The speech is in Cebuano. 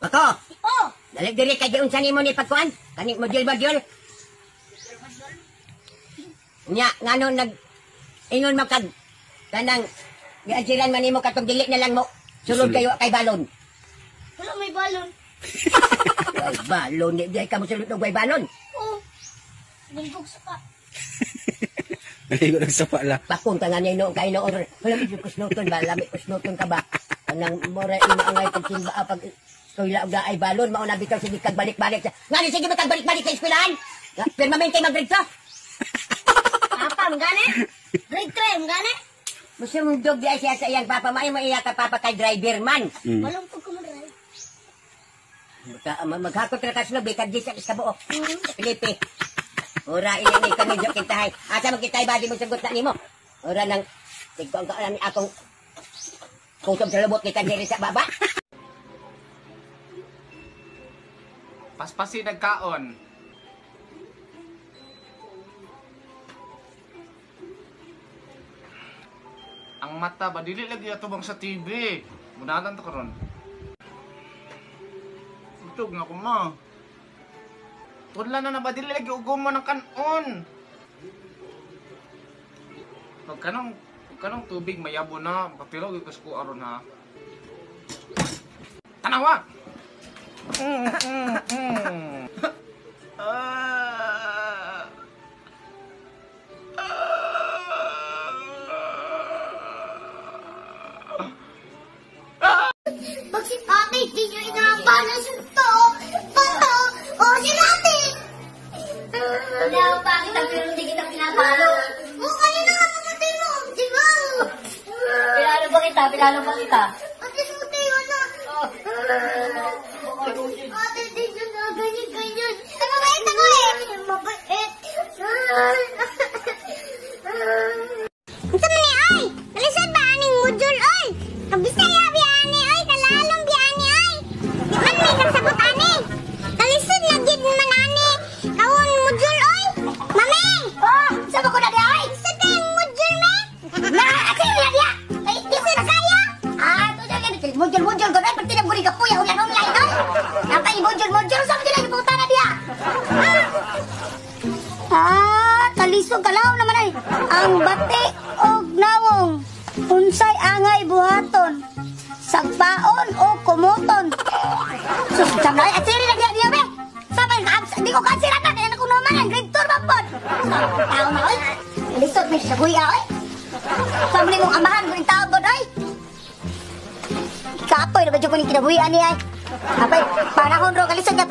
Ako. Oh! Dali diri kay giunsa nimo ni pagkuan? Kani module module. Nya ngano nag ingon man kag kanang giansiran man nimo katong dili na lang mo sulod kayo kay balon. Wala may balon. Ay, balon di di ka mo sulod og way balon. Oh! Bumbog sa pa. Naligo ng sapa la. Pakong ka nga niya noon kay noon. Wala mi kusnoton ba? Lami kusnoton ka ba? Kanang mora ina angay pag simba pag eskwela og ay balon mao na bitaw sige kag balik-balik. Ngani sige ba kag balik-balik sa eskwelahan? Permanente mag-grade ka. Papa, gani? Grade 3, gani? Musumdog di ay siya sa iyang papa. Maayo mo iya ka papa kay driver man. Walang pag kumaray. Maghakot ra ka sulod kag di sa kabuok. Felipe. Ora ini ni kami jo kintahay. Asa man kitay badi mo sagot na nimo. Ora nang tigko ang kaon ni akong kutob sa lubot kita diri sa baba. Paspasi nagkaon. Ang mata ba dili lagi atubang sa TV. Munatan to karon. Utog na ko ma. Tudla na na ba dili lagi ugom mo ng kanon. Pag kanong tubig mayabo na, makatiraw gyud ko aron ha. Tanawa. Ah. Pag si ate, di nyo inaabala sa to. Bato! O, si ate! Wala, bakit ang pero hindi kita pinapalo? O, kanina nga pumatay mo! Di ba? Pinalo ba kita? Pinalo ba kita? Ate, putay, wala. Ate, di nyo na ganyan-ganyan. Mabait ako eh! Mabait! Unsa man ni oy? Kalisod ba aning module oy? Kabisaya bi ani oy, kalalom bi ani oy. Di man may kasabot ani. Kalisod na gid man ani. Kawon module oy. Mami! Oh, sa ba ko na di ay? Lisod kayong module me? Na, ate, na diya! Ay, lisod kaya? Ah, to dyan, module-module ko na, pagtinag ko rin kapuya, ulan-ulan, no? Napay, module-module, sa mga puta na diya? Ah, kalisod kalaw naman ay. Ang bati og nawong, unsay angay buhaton, sagpaon o kumuton. Sus, jam na ay, at siri na diya diya, be. Sabay, di ko kansira na, kaya na kung naman, ang grade 2 man pod. Tao na, oy. Kalisod, may saguya, oy. Sa muli mong amahan, kung tao pod, oy. Kapoy, na ba dyan ko ni kinabuhian niya, ay. Apay, panahon ro, kalisod nga